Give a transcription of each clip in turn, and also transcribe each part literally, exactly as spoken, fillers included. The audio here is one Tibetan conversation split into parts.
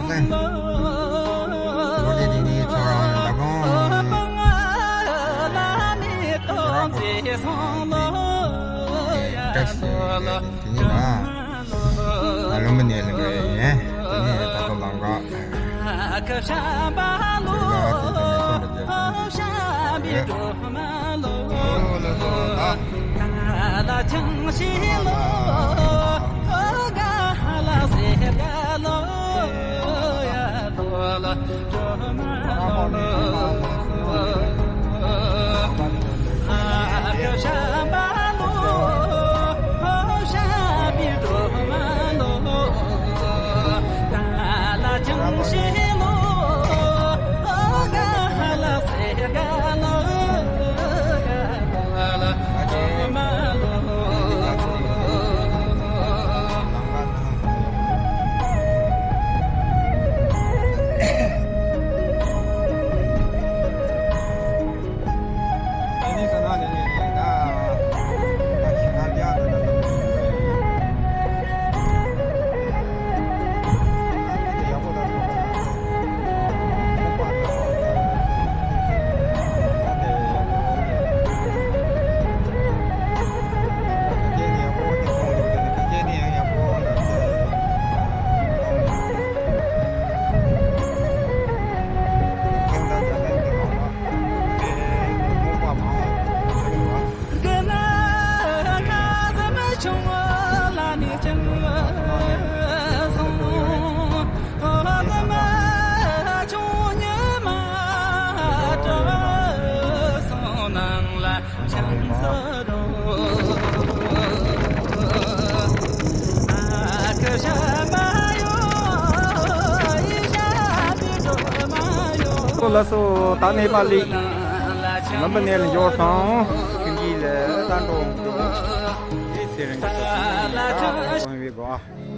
ལོ་རྒྱུས་འདི་ནི་ཁྱོད་རང་ལ་དགོངས་ཏེ་ཁྱོད་རང་གི་བཀྲ་ཤིས་པའི་དེ་ཉིད་ལ་ང་ལོ་མི་ནས་ལེན་གི་ཡིན། དེ་ནས་ད་ལྟ་ལམ་ཁ་དེ་ལ་དེ་ལ་ནས་སོང་བ་རྒྱལ་ཁམས་ཀྱི་ཡོད། ལགས་སོ། ད་ནས་པ་ལི་མི་འབུ་ནས་ལ་འབྱོར་སོང་། ཁྱིམ་གྱི་ལ་ད་འགྲོ་འགྲོ། དེ་ཚེ་རིང་གི་ཚོགས་ཀྱི་ད་གོང་བའི་སྒོ།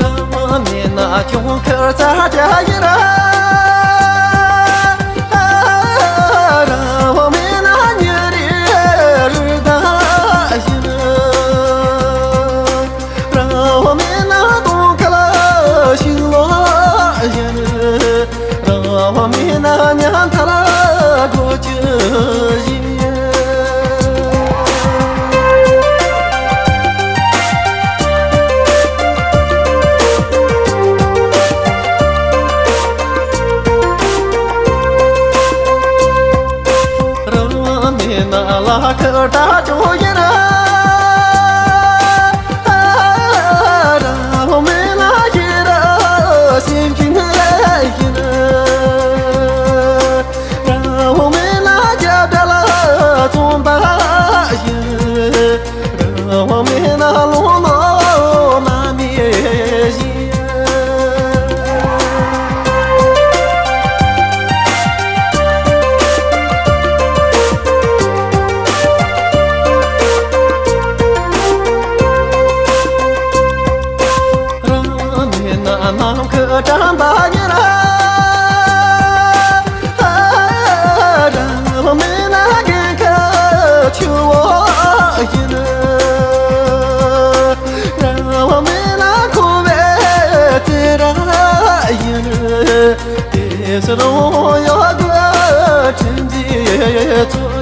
རང་མེད་ན་ཁྱོད་ཁར་ཙ་རྒྱ་ཡིན་ར། རང་མེད་ན་ཉེ་རེ་རུ་ད་ཡིན། རང་མེད་ན་སྟོང་ཁ་ལ་ཤིང་ལོ་ཡིན། རང་མེད་ན་ཉམ་ཐག་ལ་སྒོ་ཁྱི་ཡིན། རང་མེད་ན་ལ་ཁ་ད་ཅོ་ཡིན། རང་མེད་ན་ཤེས་ར་སེམས་ཀྱི་ནད་ཡིན། རང་མེད་ན་རྒྱབ་དྲ་ལ་བཙོང་པ་ཡིན། རང་མེད་ན་ལོང་ལོང་མ་མེད་ཡིན། རང་མེད་ན་ནམ་མཁའ་དྲན་པ་ཉིད། རང་མེད་ན་རྒན་ཁ་ཆུ་བོ་ཡིན། རང་མེད་ན་འཁོར་བའི་རྩེ་ར་ཡིན། དེ་སུ་རང་ཡོད་དགོས་དྲིན་གྱིས་ཚོར།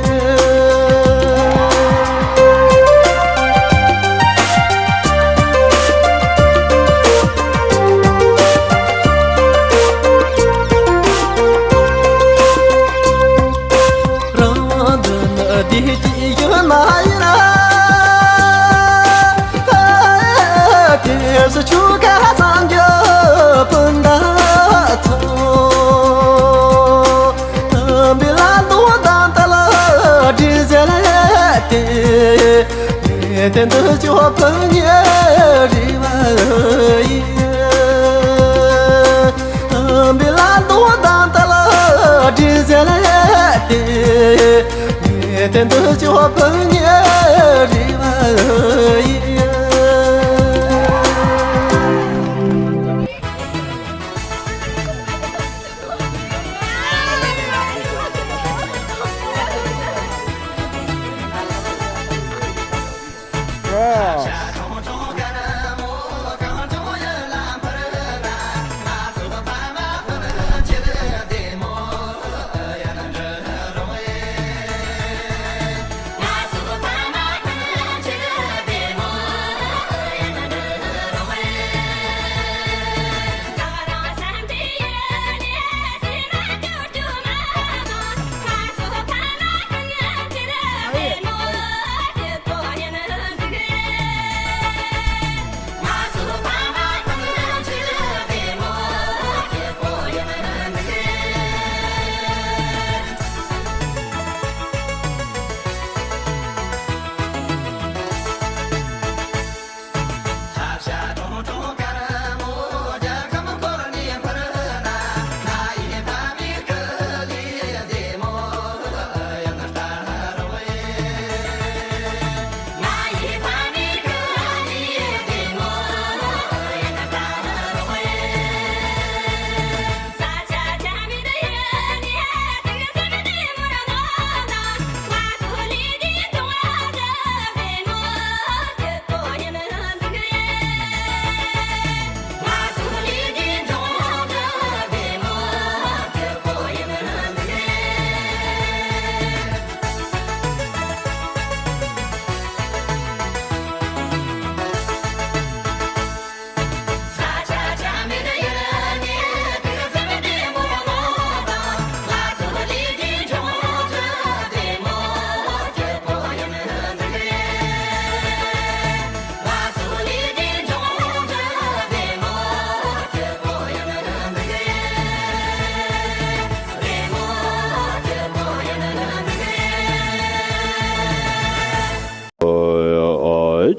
རང་འདི་ནི་བདེ་སྐྱིད་ཡོད་མ་ཡིན། དེ་སུ་ཆུ་ཁ་སངས་རྒྱས་སྤུན་ཟླ་ཚོ། དམ་པའི་ལྷ་མདོ་དང་ཏཱ་ལ་འདྲེ་ཟེར་ལས་ཏེ། དེ་འདི་ཅོག་ཕུ་ཉེ་རི་བ་ཡིན། དམ་པའི་ལྷ་མདོ་དང་ཏཱ་ལ་འདྲེ་ཟེར་ལས་ཏེ། དེ་འདི་ཅོག་ཕུ་ཉེ་རི་བ་ཡིན།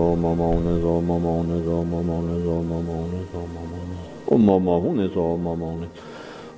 ཨོཾ་མ་མ་ཧཱུྃ་ནི་སྭཱ་ཧཱ། མ་མ་ཧཱུྃ་ནི་སྭཱ་ཧཱ། མ་མ་ཧཱུྃ་ནི་སྭཱ་ཧཱ། མ་མ་ཧཱུྃ་ནི་སྭཱ་ཧཱ། ཨོཾ་མ་མ་ཧཱུྃ་ནི་སྭཱ་ཧཱ།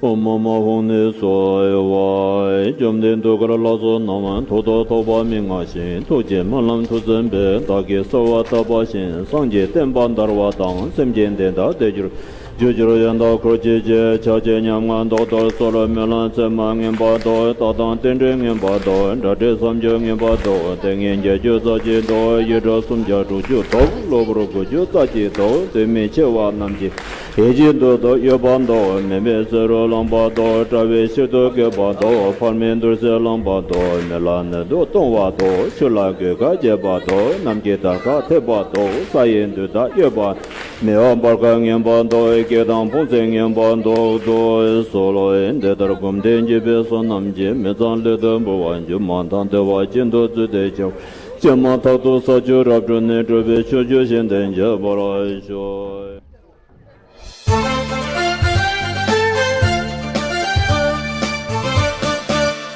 ཨོཾ་མ་མ་ཧཱུྃ་ནི་སྭཱ་ཧཱ། བཅོམ་ལྡན་ཐུགས་ཀར་ལག་སོགས་རྣམས་ཐུགས་ཐོག་ཐོགས་པ་མི་མངའ་ཞིང་། ཐུགས་ཀྱི་སྨོན་ལམ་མཐུ་ཆེན་པོས་བདག་གིས་གསོལ་བ་བཏབ་པ་བཞིན། སངས་རྒྱས་བསྟན་པ་དར་བ་དང་། སེམས་ཅན་བདེ་དང་བདེ་གྱུར། རྒྱུ་གྱུར་ཡོན་བདག་འཁོར་བཅས་ཀྱི། ཕྱག་ཕྱི་ཉམ་ང་བཟློག་གཏོར་གསོལ། སྨོན་ལམ་ཚད་མ་ངེས་པ་བཟློག །རྟགས་དང་རྟེན་འབྲེལ་ངེས་པ་བཟློག །དགྲ་བགེགས་སམ་བརྒྱ་ངེས་པ་བཟློག །ཏིང་ངེ་འཛིན་བརྒྱད་ཅུ་རྩ་གཅིག་བཟློག །ཡེ་གྲོལ་སུམ་བརྒྱ་དྲུག་ཅུ་བཟློག །གློ་བུར་དགུ་བཅུ་རྩ་གཅིག་བཟློག །འདུན་མི་ཆེ་བ་རྣམས་ཀྱི་ཡིད་ཀྱི་འདུན་ལྡོག །གཡོ་བ་བཟློག །མུན་པའི་ཟེར་རོ་ལངས་པ་བཟློག །དགྲ་བོའི་ཕྱིར་དུ་བསྐྱོད་པ་བཟློག །ཕར་མའི་འདུ་བྱེད་ལངས་པ་བཟློག །མི་ལ་ནད་དུག་གཏོང་བ་བཟློག །ཆོས་ལ་གོད་ཁ་བྱེད་པ་བཟློག །རྣམས་ཀྱི་དར་ཁ་ཐེབས་པ་བཟློག །ས་ཡི་འདུས་དང་གཡོས་པ། མི་འོང་བར་ག་ངན་པ་འདོགས། སྐད་དང་ཕུང་སེམས་ངན་པ་འདོགས་སོ། འདི་ལྟར་སྒོམ་དེ་འཇིགས་པའི་བསོད་ནམས་ཀྱིས། མི་ཚངས་ལས་དུ་འབུལ་བ་འགྱུར། མ་མཐའ་བདེ་བ་ཅན་དུ་བརྩོན་ཏེ་སྐྱེ་བ་སྐྱེ་མ་ཐག་ཏུ་ས་བཅུ་རབ་ཏུ་གནས་གྲུབ་པའི་ཕྱོགས་བཅུ་ཞིང་དུ་འགྱུར་བར་ཤོག།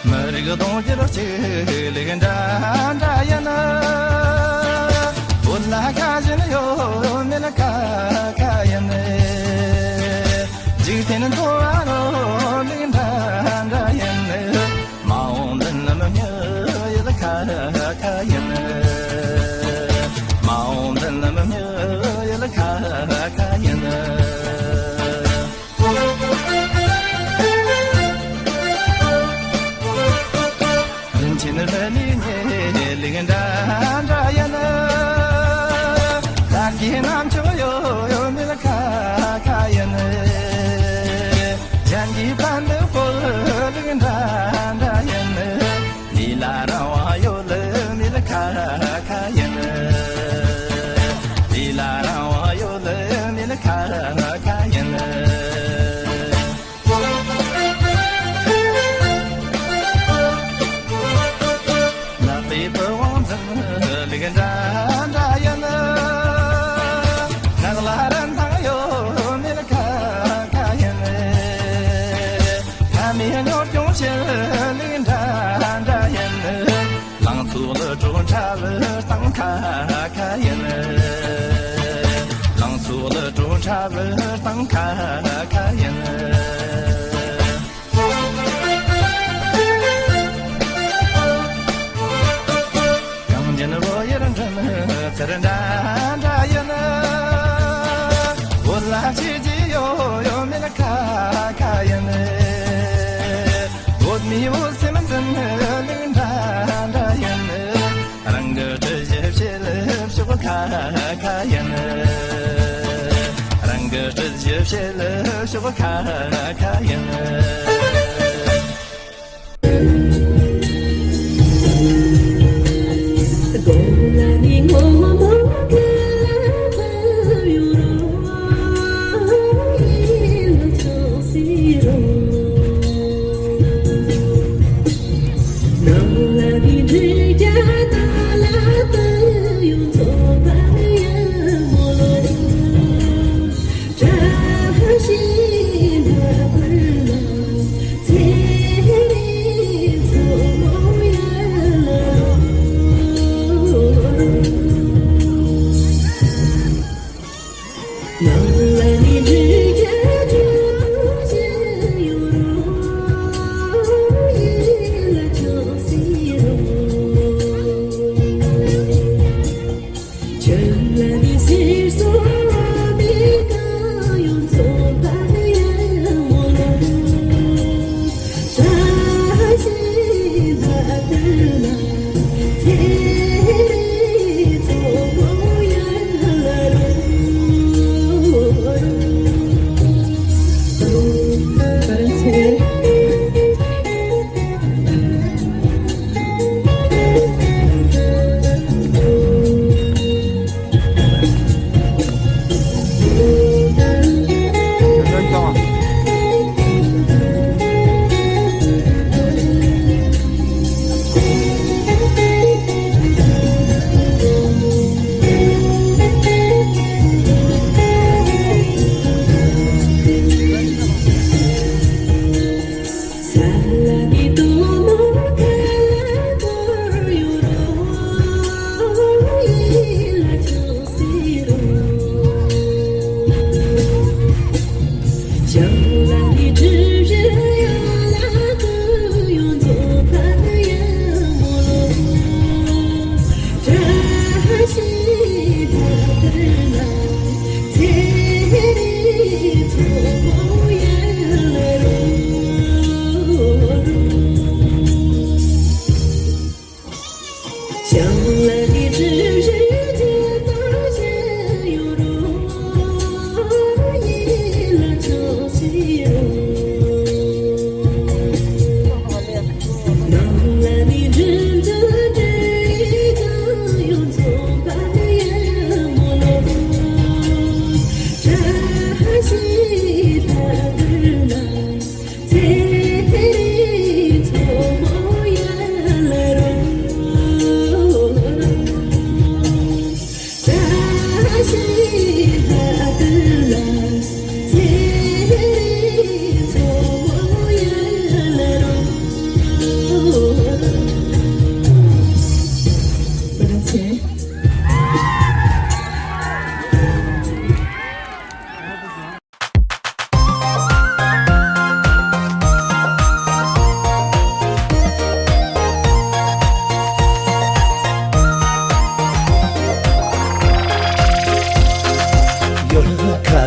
མི་རིགས་གདུང་རྒྱུད་གཅིག་ལུགས་འདྲ་འདྲ་ཡིན། བོད་ལ་ཁ་ཞེན་ཡོད་མེད་ཁ་ཁ་ཡིན། འཇིག་རྟེན་འཚོ་བ་ནོར་ལུགས་འདྲ་འདྲ་ཡིན། མ་འོངས་མདུན་ལམ་མྱུར་ཡོད་ཁ་ཁ་ཡིན། མ་འོངས་མདུན་ལམ་མྱུར་ཡོད་ཁ་ཁ་ཡིན། རིན་ཆེན་རི་ལི་ཉེ་ལུགས་འདྲ་འདྲ་ཡིན། དར་གྱི་རྣམ་ཅོག་ཡོད་ཡོད་མེད་ཁ་ཁ་ཡིན། གཞན་གྱི་ཕན་བདེ་སྤོ་ལུགས་འདྲ་འདྲ་ཡིན། ལུས་ལ་རང་དབང་ཡོད་ལུགས་མེད་ཁ་ཁ་ཡིན། ལུས་ལ་རང་དབང་ཡོད་ལུགས་མེད་ཁ་ཁ་ཡིན། ནག་པོའི་བུ་དབང་འཛིན་ལུགས་འདྲ་འདྲ་ཡིན། ངག་ལ་རིན་ཐང་ཡོད་མེད་ཁ་ཁ་ཡིན། ཕ་མའི་གཉོར་སྐྱོང་བྱེད་ལུགས་འདྲ་འདྲ་ཡིན། ལང་ཚོ་ལུ་གྲོ་འཁྲབ་སྟངས་ཁ་ཁ་ཡིན། ལང་ཚོ་ལུ་གྲོ་འཁྲབ་སྟངས་ཁ་ཁ་ཡིན། གངས་ཅན་བོད་ཡུལ་འགྲིམ་ཚུལ་འདྲ་འདྲ་ཡིན། བོད་ལ་གཅེས་རྒྱུ་ཡོད་ཡོད་མེད་ཁ་ཁ་ཡིན། བོད་མིའི་བོད་སེམས་འཛིན་ལུགས་འདྲ་འདྲ་ཡིན། རང་གི་སྲིད་ཇུས་བྱེད་ལུགས་ཕྱོགས་ཁ་ཁ་ཡིན། རང་གི་སྲིད་ཇུས་བྱེད་ལུགས་ཕྱོགས་ཁ་ཁ་ཡིན།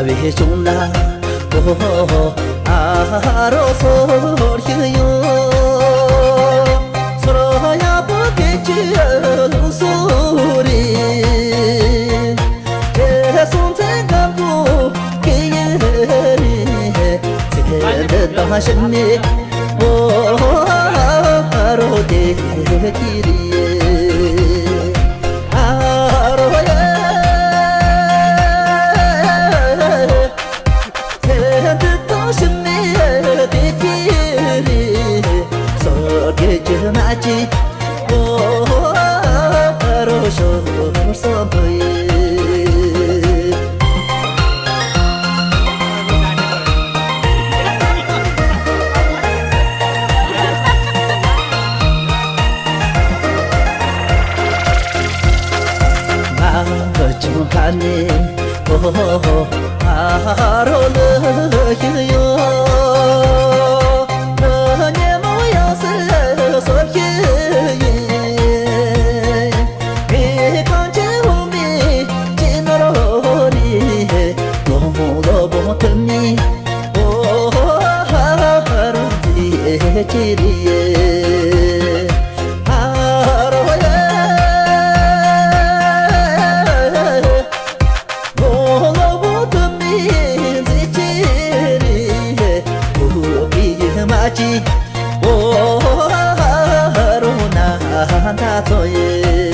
བའི་བྱུང་ན། ཨོ། ཨ་རོ་སོར་ཞིག་ཡོད། སོར་ཡག་པོ་དེ་ཅི་ལུགས་སུ་རེད། དེ་སོང་ཚེ་སྐམ་པོ་གི་ཡིན་རེད། ཚེ་འདི་དང་ཕྱི་ནས། ཨོ། ཨ་རོ་དེ་ཅི་རེད། ཨ་རོ་ཡ། ཚེ་འདི་དང་ཕྱི་མའི་བདེ་སྐྱིད་རེད། སོ་སྐྱེ་ཀྱི་མ་གཅིག་ཨོ། ཨ་རོ་ཤོར་སོང་བུ་ཡིན། ང་བུ་ཆུང་ཁ་ནས། ཨོ། ཨ་རོ་ལུ་ཞིག་ཡོད། ཉེ་མོ་ཡང་སེ་སོ་ཞིག་ཡིན། ཨེ་གང་ཆེ་འོ་མི་ཅི་ནོར་རེད། ལོ་མོ་ལོ་བོ་ཐུ་མི། ཨོ། ཨ་རོ་ལི་ཅི་རེད། ཨ་རོ་ཡ། ལོ་ལོ་བོ་ཐུ་མི་མཛེས་ཅི་རེད། ཨོ་གི་ཡི་མ་ཅི། ཨོ། ཨ་རོ་ན་ད་ཚོ་ཡི།